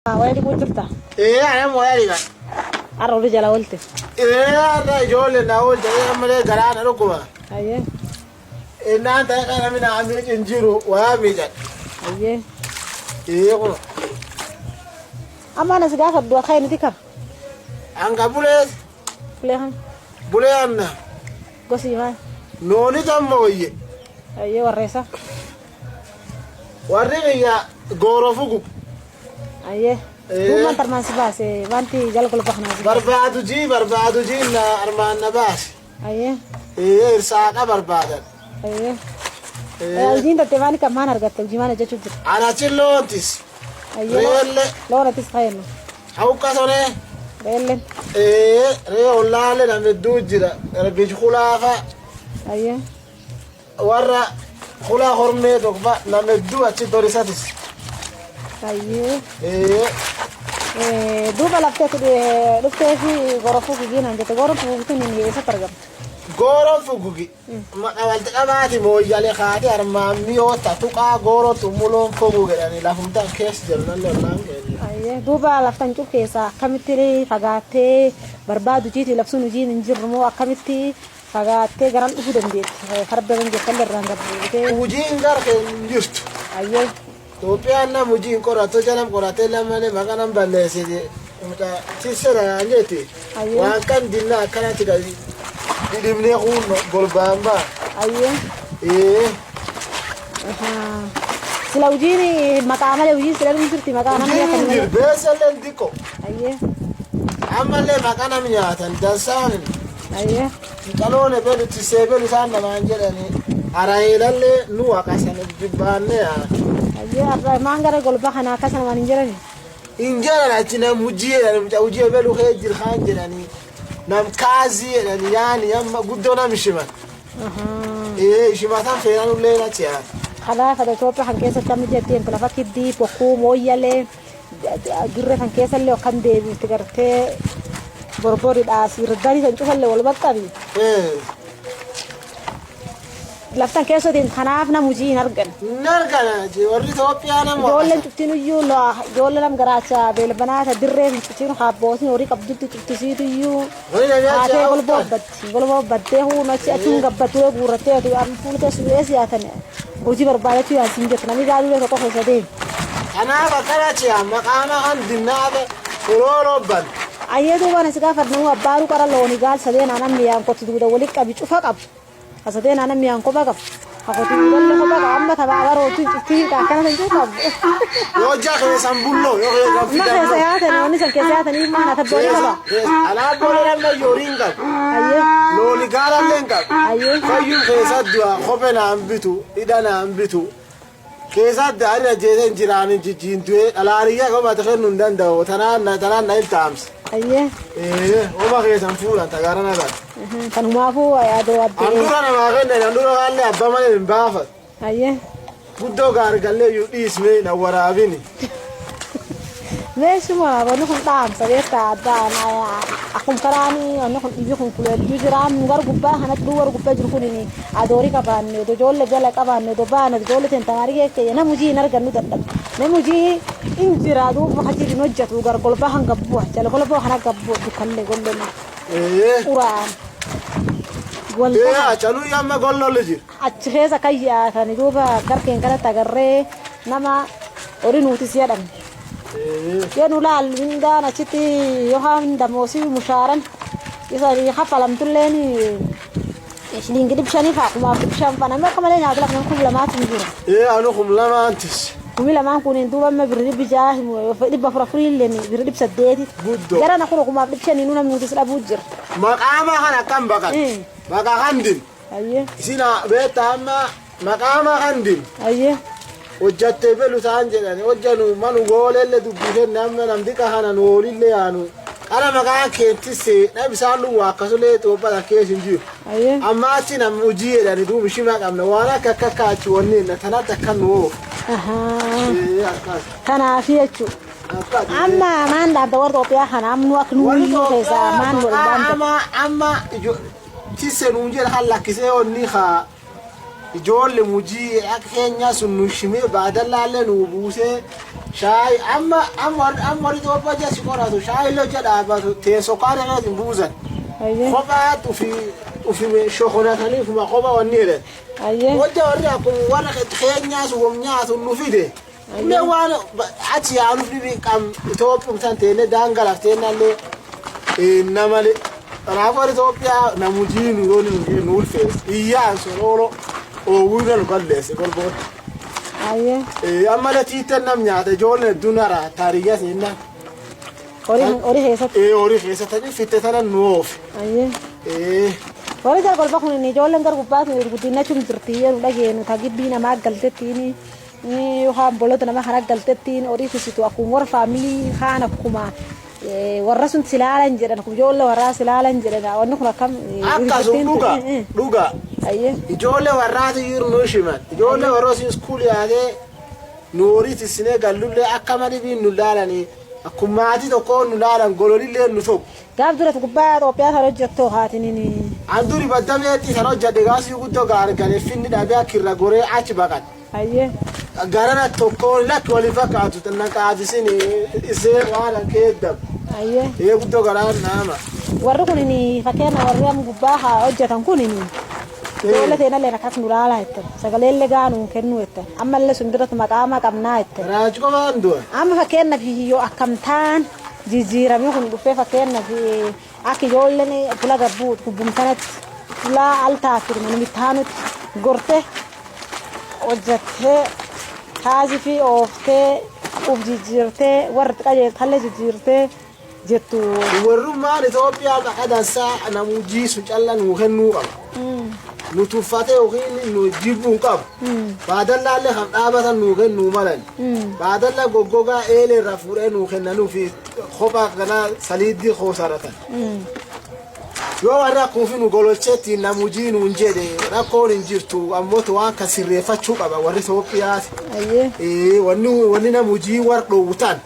Waya dhiquu jirta? Ee, anam waya dhiqa. Har'a olii jala oolte. Ee, har'a ijoollee na oolcha ee malee garaa na dhukkuba. Ayyee. Innaan ta'e kana mina miicu hin jiru waya miican. Ayyee. Ee kun. Amma anas gaafadhu akka inni tika. Hanga bulee Bulee kan bulee anna gosi maal? nooni tamma wayye. Ayyee warreessa. Warri kiyya gooro fugu. Ayyee. Ee. Duumaan tarmaan si baase wanti jala golba kanaa si baase. Barbaadu jii barbaadu jii na armaan na baase. Ayyee. Ee irsaaqa barbaadan. Ayyee. Ee. Hojiin tattee maani kan maan argatte hojii maan hojjechuuf jirta? Ana achi loontis. Ayyee. Reelle. Loon atis fayyadu. Hawqa sonee. Reelleen. Ee ree ollaalee nama hedduu jira. Rabbi kulaafa Ayyee. Warra hulaa hormee tokko fa nama hedduu achi dorisatis. Ayyee. Ee. Duuba laftee dhuftee fi gorofuu gigiinaan jette gorofuu gigiin hin eessatti argamtu? Gooroon fugugi. Maqa walti qabaati mooyyale kaati armaan mi'oota tuqaa gooroo xumuloon foguu jedhanii lafumtaan keessa jiru nallee ollaan keenya. Ayyee. Duuba laftan cuf keessaa akkamitti fagaattee barbaadu jiiti labsuun hojiin hin jirru moo akkamitti fagaattee garan dhufuu dandeetti? Farda kan jettallee irraan gad buutee. Hojiin gara keenya hin jirtu. Ayyee. Itoophiyaan nam hojii hin qoratu hojja nam qoratee lamalee maqa nam balleessiti. Mucaa tissera naan jetti. Ayyee. Waan kan dinna akkanatti gadi dhidhibnee kuun golbaan ba'a. Ayyee. Ee. Sila hojiin maqaa malee hojiin sila hin jirti maqaa namni Hojiin akka hin jiru. malee. Beesallee hin xiqqo. Ayyee. Ammallee maqa nam nyaatan dansaan. Ayyee. Qaloon ebelu tissee ebelu isaan namaan jedhani. Arayilallee nu waqasan jibbaannee yaa. Ayyee har'a maan gara golba kana akkas namaan hin jirani. Hin jedhan achi nam hojii jedhani mucaa hojii ebelu kee jirkaan jedhani. Nam kaazii jedhani yaani amma guddoo nam ishiman. Ee ishimatan feenanullee achi yaa. Kanaaf ada Itoophiyaa kan keessatti amma jetteen lafa kiddii bokkuu mooyyalee dirree kan keessallee akkan deebiifti gartee borboridhaa sirdanii san cufallee wal baqqabi. Ee. Laftan keessootiin kanaaf nam hojii hin argan. Hin argan achi warri Itoophiyaa nam Ijoolleen waqasan. cuftiin iyyuu ijoollee nam garaacha beelbanaata dirree hin cuftiin haabbootiin horii qabdutti cuftisiitu iyyuu Warri namni achi haatee golboo hawwatan. obbatti golboo obbattee huun achi achuun gabbattuu guurrattee ati amma fuula keessa eessi yaatan hojii barbaadachuu yaasiin jettu namni gaarii tokko keessa deemu. Kanaaf akkana achi yaa maqaama kan dinnaaba orooroo ban. Ayyee duuba ani si gaafadhu abbaanuu qara loonii gaal sadeen aanan mi'aan kotti duuda walitti qabi cufa qabu. Kasadeen aanan mi'aan kopha qabu. Hakotii duudallee kopha qabu amma taphaa barootiin cuftii akkana san cufa qabu. Yoo hojjaa keessan bulloo yoo keessan Amma fidan keessa bulloo. yaatan wanni san keessa yaatanii maal ata booni qaba. Alaa boole namni horii hin qabu. Ayyee. Looni gaalallee hin qabu. Ayyee. Fayyuun keessa du'a kophee naan bitu hidha naan bitu. Keessa ani ajjeeseen jiraan jijjiin du'ee dhalaaniyyaa kophaate kennuu hin danda'u tanaan na tanaan na iltaamsa. Ayyee. Ee oma keessan fuudhan tagaara na taate. Kanumaafuu adoo addee. Handura namaa kennan handura kaallee abbaa malee hin baafatu. Ayyee. Guddoo gaargallee iyyuu dhiismee na waraabini. Meeshuma wanni kun dhaamsa beektaa addaan akkuma karaan wanni kun dhibbi kun kuleedduu jira nu gara gubbaa kanatti dhuu gara gubbaa jiru kun adoorii qabaanne odoo ijoollee jala qabaanne odoo baane ijoollee teen tamaarii keessa nama hojii hin argannu dadhabe nama hojii hin jira duuba hajii hin hojjetu gara golbaa kan gabbu'a jala golbaa kana gabbu'a dukkanne golleen Ee. uraan Ee walta achaluu yamma gollolli jira. Achi keessa kan yaatani duuba garkeen kanatti agarree nama horii nuti si jedhan. Ee. Yoo nu laallu mindaan achitti yookaan damoosii mushaaran isa kaffalamtulleen shiliingi 500 faa 1500 faa namni akka malee nyaatu lafa 2000tu hin jiru. Ee anu 2000ntis. 2000 kun duuba amma birri 600 400 afurillee birri 800. Guddoo. Gara na kun 1500 nu namni nutis dhabuu jira. Maqaama kan akkam baqan. Maqa kan din. Ayyee. Isin beektaa amma maqaama kan din. Ayyee. Hojjattee belu isaan jedhani hojjanu manu goolelle dubbisenne amma nam diqa kana nu hoolille yaanu. Qara maqaan keentisse dhab isaan nu waa akkasulee Itoophiyaa keessa hin jiru. Ayyee. Amma achi nam hojii jedhani duuba shima qabna waan akka akka akka achi wanni hin tanatti akka nu oofu. Ahaa. Ee akkas. Kanaafi jechuudha. Akkas. Amma maan dhaabda warra Itoophiyaa kana amnu akka nu Warri iyyuu keessaa Itoophiyaa maan wal maqaa dhaamta. amma amma tisse nuun jedha kan lakkisee onni haa ijoollee mujii akka keenyaa sun nu shimee baadallaallee nu buusee Shaayii amma amma amma warri Itoophiyaa jala si qoratu shaayii illee hojja dhaabatu teessoo kaan irra hin buusan. Kophaatti ufi shokonatanii ufuma kopha wanni jedhan. Hojja warri akkuma warra keenyaas wam nyaatu nu fide. Kunneen waan achi yaanuuf dhibi qam Itoophiyum tan teenne daangaa lafteenallee namalee. Kanaafuu warri Itoophiyaa namujii nu yoo nu ulfeesse iyyaan soloolo oowwuudha nu balleesse golboon. Ammallee tiittan nam nyaata ijoolleen hedduun hara taariyyaa seennaan. Horii keessatti. Horii keessatti fitte tana nu oofe. Warri jalqaba kun ijoolleen gara gubbaatu guddinachuu jirti yeroo dhageenu ta gibbii namaa galtettiin yookaan bolota nama kana galtettiin horii fisitu akkuma warra faamilii kaan akkuma warra sun silaalan jedhan kun ijoollee warraa silaalan jedhan wanni kun akkam. Akkasuma dhuga dhuga. Ijoollee warraatu jiru nu shiman ijoollee warra siin iskuul yaadee nu horii tissinee gallullee akka malee nu laalanii akkuma maatii tokko nu laalan gololillee nu tokko. Gaaf dura gubbaa Itoophiyaa kan hojjettu haatiniin. An duri baddameetti kan hojjedhe gaasii guddoo gaargalee finni dhabee akka irra goree achi baqate. Garana tokkoon lakki waliin fakkaatu na qaadisin isee waan keeddamu. Ee guddoo garaan naama. Warri kun fakkeenya warri amma gubbaa haa hojjetan kun ijoollee teenallee akkas nu laalaa jettan sagaleellee gaa nuun kennu jettan ammallee sun biratti maqaa qabnaa jettan. Raachi qofaan du'a. Amma fakkeenyaaf yoo akkam ta'an jijjiiramni kun dhufee fakkeenyaaf akka ijoolleen fula gabbuu gubbumtanatti fula altaatti manumtaanutti gorte hojjattee kaasii fi ooftee uf jijjiirtee warri qajeeltallee jijjiirtee jettu. Warrummaan Itoophiyaa maqaa dansaa namujii sun calla nuu kennuu qaba. Nu tuffatee yookiin nu jibbuu hin qabu. Baadallaallee kan dhaabatan nuu kennuu malan. Baadalla goggogaa eelee irraa fuudhee nuu kennanuu fi kophaa kanaa saliiddii koosaratan. Yoo warri akkuufi nu gololcheetti namujii nuun jedhe rakkoon hin jirtu ammoo waan kan sirreeffachuu qaba warri Itoophiyaati. Wanni namujii warra dhoowwutan.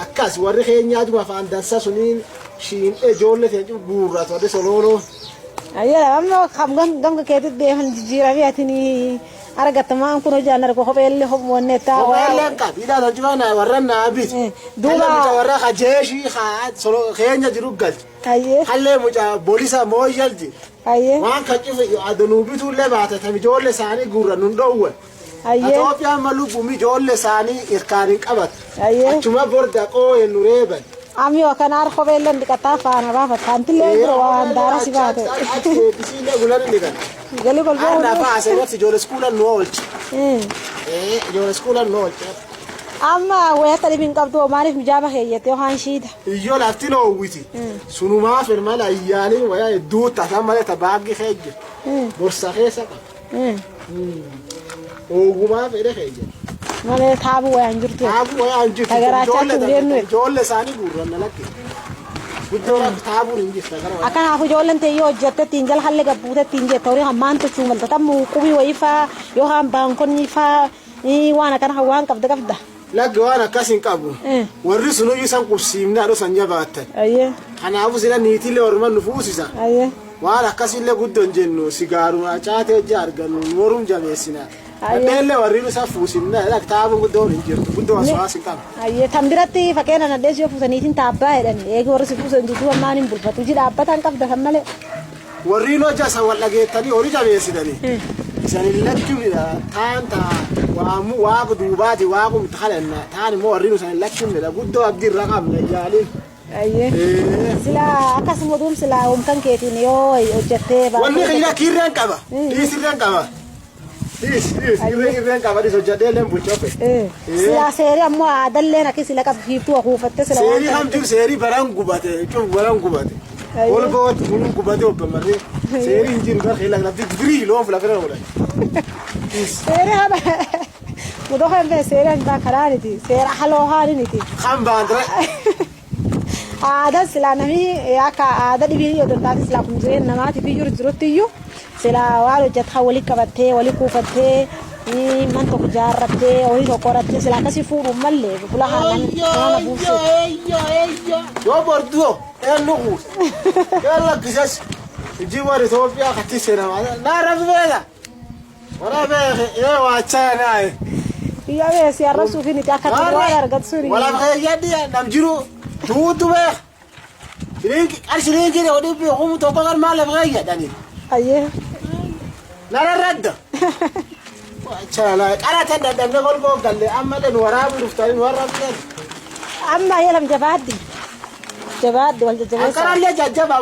Akkas warri keenyaatu afaan dansa suniin shiin'ee ijoollee ta'e guurratu warri solooloo. Amma gam keetti deeman jijjiiramee atini argatta maan kun hojii argu kopheellee hobmoonnee ta'a. Kopheellee qab hidhaa tolchifaa naa warra naa biti. Duuba. Mucaa warra kajeeshii keenya jiru galchi. Hallee mucaa boolisa mooyyal jiru. Waan kan cufe adanuu bituullee baate tam ijoollee isaanii guurra nun dhoowwan. Itoophiyaan malu gumi ijoollee isaanii irkaan hin qabatu. Achuma borda qoo'ee nu reeban. Ammi akkanaa kopheellee dhiqataa faana baafata. Antillee dura waan daara si baate. Isiillee gulan dhiqan. Gali golboo. Arna baasee irratti ijoollee iskuulan nu oolche. Ijoollee iskuulan nu oolche. Amma wayata dhibiin qabdu maaliif mijaaba keeyyate yookaan shiida. Iyyoo lafti loowwiti. Sunumaaf mala ayyaaniin wayaa hedduu taatan malee tabaaggi keejje. Borsa keessa qaba. Ogumaa fedhe keejje. Malee taabuu wayaan jirtu. Taabuu wayaan jirtu. Tagaraachaa deemnu. Ijoollee isaanii guurran lakke. Guddoo taabuun hin jirtu. Akkanaaf ijoolleen ta'e yoo hojjette ittiin jala hallee gabbuute ittiin jette horii hammaan tochuu malta tammu qubii wayii faa yookaan baankonni faa waan akkana waan qabda qabda. Lagge waan akkas hin qabu. Warri sunuyyuu isaan qubsiifnee adoo san jabaattan. Kanaafuu sila niitiillee orman nu fuusisa. Waan akkasillee guddoo hin jennu sigaaruma caatee hojii argannu nu jabeessina. Nadheellee warri nu isa fuusimne taabuun guddoo hin jirtu guddoo waas hin qabu. Tan biratti fakkeenya nadhees yoo fuusaniitiin taabbaa jedhan eegi warri si fuusan dudduuba maan hin bulfatu hojii dhaabbatan qabda kan malee. Warri nu hojii san wal dhageettanii horii jabeessitanii. Isan lakkifnidha taan taa waamu waaqa duubaati waaqumti kadhanna taan immoo warri nu san lakkifnidha guddoo abdii irra qabna yaaliin. Sila akkasuma duum sila humkan keetiin yoo hojjettee Wanni kiyya kiirreen qaba. Dhiisirreen qaba. Dhiis dhiis irreen qaba dhiis hojjedhee illee bulchoofe. Sila seerii ammoo aadalleen akka sila qabsiiftuu akuufatte sila. Seerii hamtuu seerii baran gubate jechuun baran gubate. Ol ba'ooti kun gubate obbo Marree. Seerii hin jiru gara keella lafti firii loon fila fira oolan. Seerii hama. Mudoo kan fee seerii hangaa karaaniti seera haloo haaliniti. Kan baandira. Aadaan silaa namni akka aadaa dhibii yoo danda'ate silaa kun jireenya namaatiif iyyuu jirutti iyyuu silaa waan hojjetaa walii qabattee walii kuufattee man tokko jaarrattee horii tokko horattee silaa akkasii fuudhuun mallee bula haalaan nama buufte. Yoo borduo eenyu kuusa. Yoo lakkisas hojii warri Itoophiyaa katti seenama. Naa rabbi beeka. Warra beeka ee waachaa naaye. Iyyaa beesi arrabsuuf hin akka waan argatu suni. Walaaf keeyyadhi nam jiru tuutu beek. Shiriinki qar shiriinki odhibbi humu tokko kan maal lafa keeyyadhani. Ayyee. Nara radda. Qaratan dadhabne golgoo galle ammallee nu waraabu dhuftanii nu warraabdan. Amma yelam jabaaddi. Jabaaddi wal jajjabeessa. Akkanallee jajjabaa.